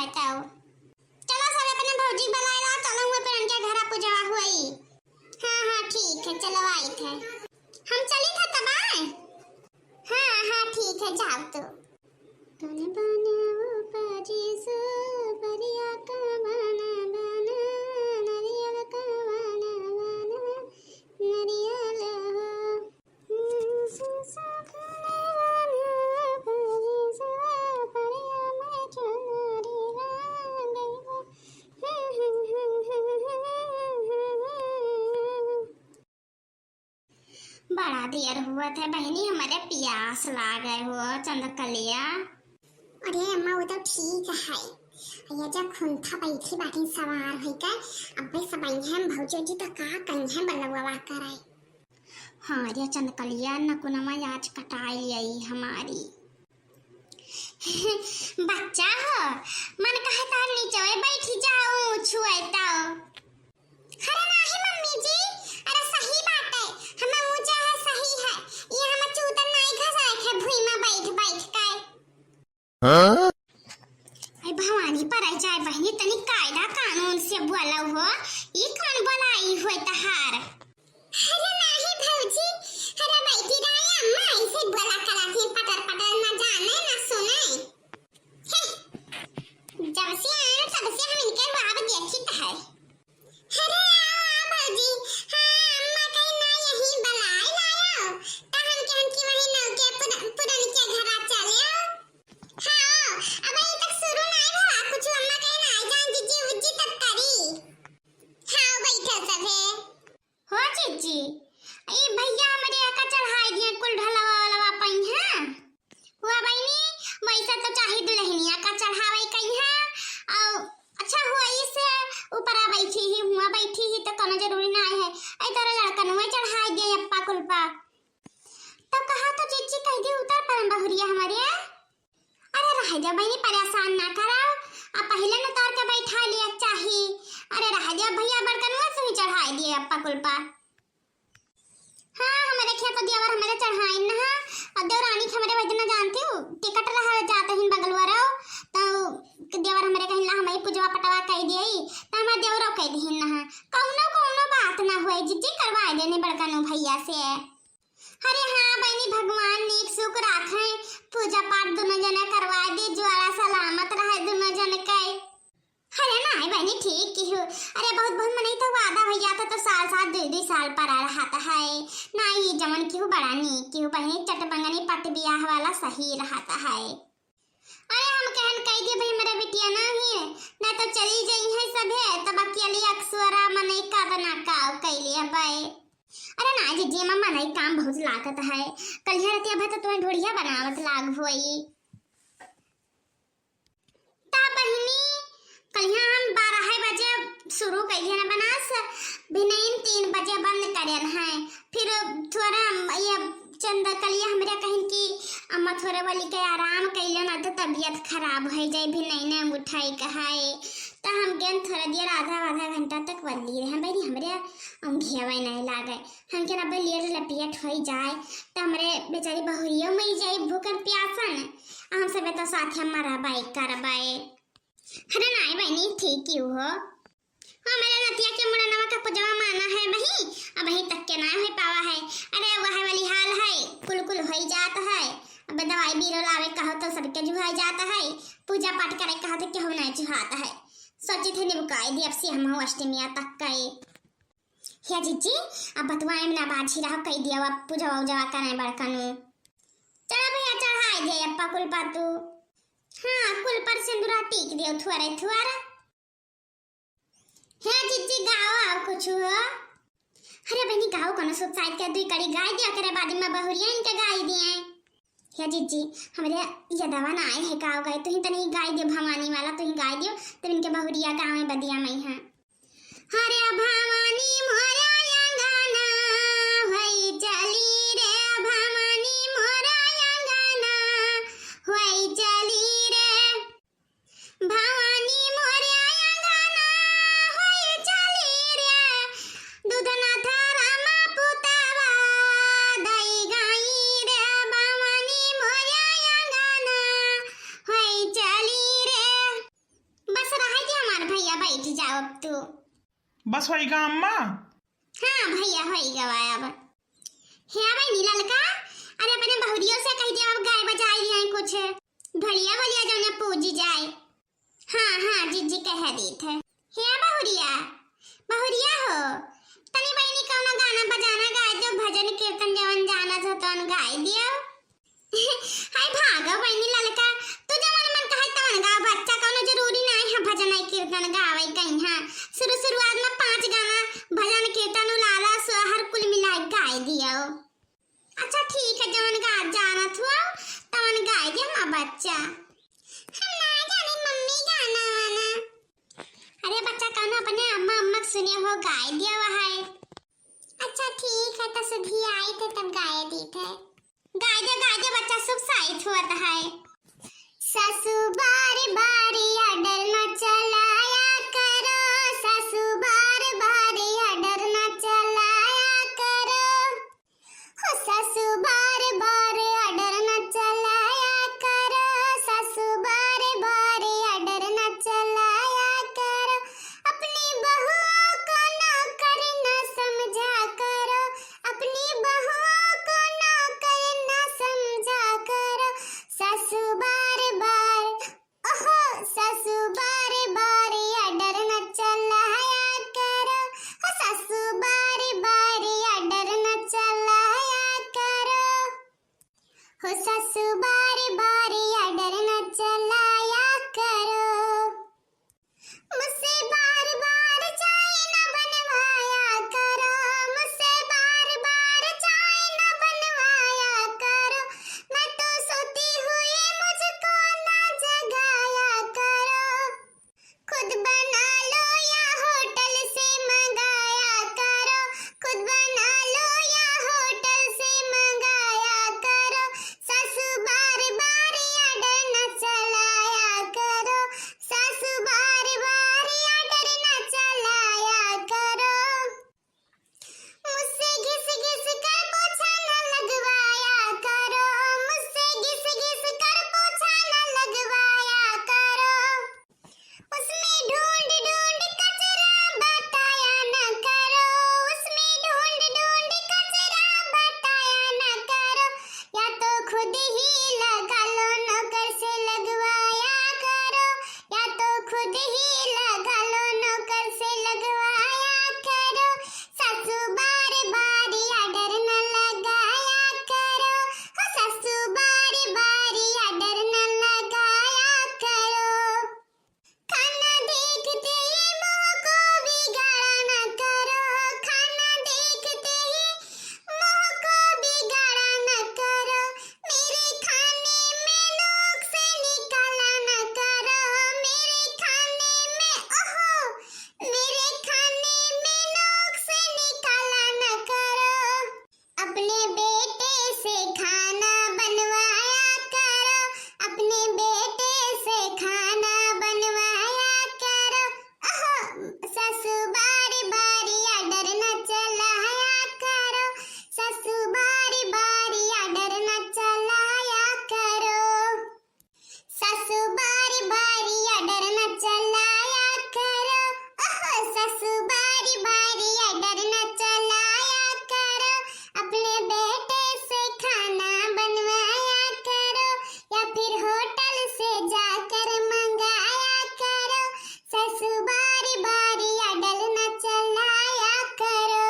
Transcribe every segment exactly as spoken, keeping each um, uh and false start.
बताओ। चलो सब अपने भौजी बुलाए ला, चलो हुआ पर उनके घर पूजा हुई। हाँ, हाँ, ठीक है, चलो आइत है। हम चली था तब आए। हाँ, हाँ, ठीक है, जाओ तो। कौन बन उपजी सुपरिया, कवन बन नरियल, कवन बन नरियल हो। बड़ा देर हुआ था बहिनी, हमरे पियास लागे हो चंद्रकलिया। अरे अम्मा, वो तो ठीक है। ये जा खुंथा बैठी बाटी सवार होई के, अब्बे सब आई हैं भौजी जी तो का कहीं हैं बलवा करे। हाँ रे चंदकलिया, नकुनमा आज कटाई आई हमारी। बच्चा हो, मन कहे तार नीचे बैठी जाओ, छुए तो। अरे नाही मम्मी जी, अरे सही बात है, हमें ऊंचा है, सही है, ये हमें चूतन नहीं घसाए है भुई में बैठ बैठ के। हाँ? अरे भवानी पर आई जाए बहिनी, तनी कायदा कानून से बोला हो, ई कौन बोलाई हो तहार? अरे नाही भौजी, अरे बैठी रही अम्मा, ऐसे बोला करा थी पटर पटर, ना जाने ना सुने। हे, जब से आए तब से हम इनके रुआब देखित है। अरे आओ, आओ भौजी। हाँ, अम्मा कही ना यहीं बलाए लायो, त हम कहन कि वहीं नौके पुर-, पुरन के घरा चले आओ। हाँ, अब अभी तक शुरू ना भवा कुछ, अम्मा कही ना जान जिज्जी उज्जी तब करी। हाँ, बैठो सभे। हो जिज्जी, ई भैया हमरे का चढ़ाई दिए कुल ढलवा वलवा पई हैं। हुआ बहिनी, वैसे तो चाहे दुल्हनिया का चढ़ावे कहीं है, और अच्छा हुआ इसे ऊपर आ बैठी ही, हुआ बैठी ही तो कोनो जरूरी ना है। ऐ तोरा लड़कन हुआ चढ़ाई दे अप्पा कुल पा। तब कहा तो जिज्जी कह दी उतर परन बहुरिया हमारे। अरे रह जा बहिनी, परेशान ना कराओ, आ पहले न तोर के बैठा लिया चाही। अरे रह जा भैया, बड़कन हुआ से ही चढ़ाई दिए अप्पा कुल पा। हाँ, हमरे खेत देवर हमरे चढ़ाइन ना, और देवरानी के हमरे वही दिन जानती हूँ, टिकट रहा जाते ही बगलवा रहो, तो देवर हमरे कहिन ला, "हमें पूजवा पटवा कई दिए," तो हमारे देवरो कई दिहिन ना, "कौनो, कौनो बात ना हुए, जिज्जी करवा देने बड़कनू भैया से।" अरे हाँ बहनी, भगवान नीक सुख राखे, पूजा पाठ दोनों जने करवा दे, ज्वाला सलामत रहे दोनों जने के। अरे नाही बहिनी, ठीक किहू। अरे बहुत बहुत मनई तो वादा होइ जात है तो साल साल दुई दुई साल पर रहत है। नाही जवन किहू बड़ा नीक किहू बहिनी, चट मंगनी पट बियाह वाला सही रहत है। अरे हम कहन कही दिए भाई हमरे बिटिया नाही, ना तो चली जइहैं सभे, तब अकेली अक्सुअरा मनई का बना का कैले अबे। अरे नाही जिज्जी, मनई काम बहुत लागत है, कलिया रतिया भर तो तुम्हें ढोढ़िया बनावत लाग होई। ता बहिनी, कलिया हम बारह बजे शुरू कइली ना बनास, भिनइन तीन बजे बंद करेन है। फिर थोड़ा ये चंदकलिया हमरे कहिन कि अम्मा थोड़े बोली के आराम कइले ना तो तबियत खराब होइ जाए, भिनइन उठाई कहाए। तो हम गेन थोड़ा देर आधा आधा घंटा तक वल्ली रहे, हम बहिनी हमरे अंघिया नहीं लागे, हमके ना अबे लेट लपियट होइ जाए, तो हमरे बेचारी बहुरियो मई जाई भूखन प्यासन, आ हम सबे तो साथे मरबाई करबाई। अरे नाई बहिनी, ठीक ही हो। हमरे नतिया के मुड़नवा का पुजवा माना है बही, अबही तक के ना होइ पावा है। अरे वह वाली हाल है, कुल कुल होइ जात है। अब दवाई बीरो लावे कहो तो सबके जुहाई जात है, पूजा पाठ करे कहो तो केहू नहीं जुहात है। सोचे थे निबुकाई दी अब से हम अष्टमिया तक कई। हे जिज्जी, अब बतुआए में ना बाझी रहो, कई दिया अब पूजवा उजवा करे बड़कनू। चलो भैया, चढ़ाई दे अप्पा कुल पर तू। हाँ, कुल पर सिंदूरा टीक दियो थुआरे थुआरा। हे जिज्जी, गाओ आओ कुछ हो। अरे बहनी, गाओ कोनो सुत साइत के दुई कड़ी गाई दिया करे, बाद में बहुरिया इनके गाई दिए। हे जिज्जी, हमरे यदवा ना आए है, गाओ गाए, तुही तनी गाई दे भवानी वाला, तुही गाई दियो, तब इनके बहुरिया गावे बदिया मई है। अरे भवानी मोरा अंगना, होई चली रे भवानी मोरा अंगना, होई चली रे। भवानी मोरे अंगना होई चली रे, दूध ना थरम पुतवा दई गई रे। भवानी मोरे अंगना होई चली रे। जाओ अब तू। बस होइगा अम्मा? हाँ भइया, होइगा अब। हे बहिनी ललका, अरे अपने बहुरियो से कहि दे अब गाय बजाई लियाई कुछ। भलिया भलिया जौने पूजी जाए। हाँ, हाँ, जिज्जी कह दीत है। हे बहुरिया, बहुरिया हो, तनी बहिनी कौनो गाना बजाना गाय दो, भजन कीर्तन जवन जानत हो तवन गाय दियो। हाय भागो बहिनी ललका, तू जवन मन कहे तवन गाओ बच्चा, कौनो जरूरी नाई है भजन कीर्तन गावे कहीं। हाँ, शुरू शुरुआत में पाँच गाना भजन कीर्तन उलाला सोहर कुल मिला के गाय दियो। अच्छा ठीक है, जवन गा जानत हुआ तवन गाय दे हमार बच्चा। हम ना जाने मम्मी गाना वाना। अरे बच्चा, कौनो अपने अम्मा अम्मा के सुने हो गाय दिया हुआ है। अच्छा ठीक है, तो सुधी आई थे तब गाय दी थे। गाय दे, गाय दे बच्चा, शुभ साइत हुआ तो है। सासू बार बार order न चलाया करो, सासू बार बार order न चलाया करो। हो सासू बार बार order न चलाया करो, सासू बार बार order न चलाया करो। अपनी बहुओं को नौकर न समझा करो, अपनी बहुओं को नौकर न समझा करो। सासू बार बार ओहो, सासू बार बार order न चलाया करो, हो सासू बार बार order न चलाया करो, हो सासू बार बार order न चलाया करो। मुझसे बार बार चाय न बनवाया करो, मुझसे बार बार चाय न बनवाया करो, मैं तो सोती हुई मुझको ना जगाया करो। खुद बना लो या होटल से मंगाया करो, खुद बना लो या होटल से मंगाया करो। सासू बार बार order न चलाया करो, सासू बार बार order न चलाया करो। मुझसे घिस घिस कर पोछा न लगवाया करो, मुझसे घिस घिस कर पोछा न लगवाया करो। उसमें ढूंढ ढूंढ कचरा बताया न करो, उसमें ढूंढ ढूंढ कचरा बताया न करो। या तो खुद ही लगा लो नौकर से लगवाया करो, या तो खुद ही लगा लो नौकर से लगवाया करो। सासू बार बार order न लगाया करो, हो सासू बार बार order न लगाया करो। खाना देखते ही मुंह को बिगाड़ा न करो, खाना देखते ही मुंह को बिगाड़ा न करो। मेरे खाने में नुक्स निकाला न करो, मेरे खाने में, ओहो, मेरे खाने में नुक्स निकाला न करो। अपने बेटे से खाना बनवाया करो, अपने बेटे से खाना बनवाया करो। ओहो, सासू बार बार order न चलाया करो, सासू बार बार order न चलाया करो। सासू बार बार order न चलाया करो, ओहो, सासू बार बार order न चलाया करो। अपने बेटे से खाना बनवाया करो, या फिर होटल से जाकर मंगाया करो। सासू बार बार order न चलाया करो।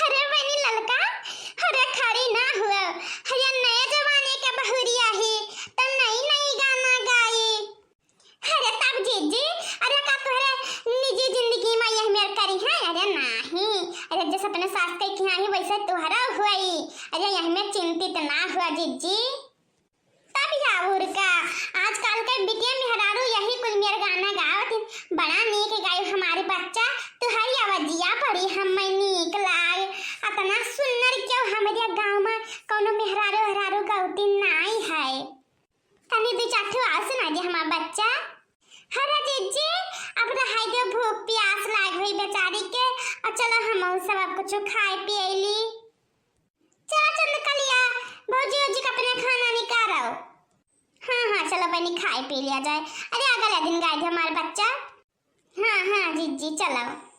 अरे बहिनी ललका, अरे खड़ी ना हुआ, अरे नए जमाने के बहुरिया ही, तो नई नई गाना गाई। अरे तब जीजी, अरे का तोहरे निजी जिंदगी में यह मेर करी है? अरे नाही, अरे जैसे अपने सास के किया ही वैसे तोहरा हुई, अरे यह में चिंतित ना हुआ जीजी। तब या और का, आजकल के बिटिया मेहरारू यही कुल मेर गाना गावत हैं। बड़ा नीक गाई हमारे बच्चा, तुहरी आवाजिया बड़ी हमें नीक लाग। अतना सुन्नर क्यों हमरे गाँव में कौनो मेहरारू हरारू गौती नाई है। तनी दू चार ठो और सुना दे हमार बच्चा। हरा जीजी, अब रहाई दे, भूख प्यास लाग हुई बेचारी के, और चलो हम सब अब कुछ खाए पिए ली। चला चंद्रकलिया, भौजी, भौजी का अपने खाना निकालो। हाँ हाँ, चलो बहिनी, खाए पी लिया जाए। अरे अगले दिन गाय दे हमार बच्चा। हाँ हाँ जीजी, चलो।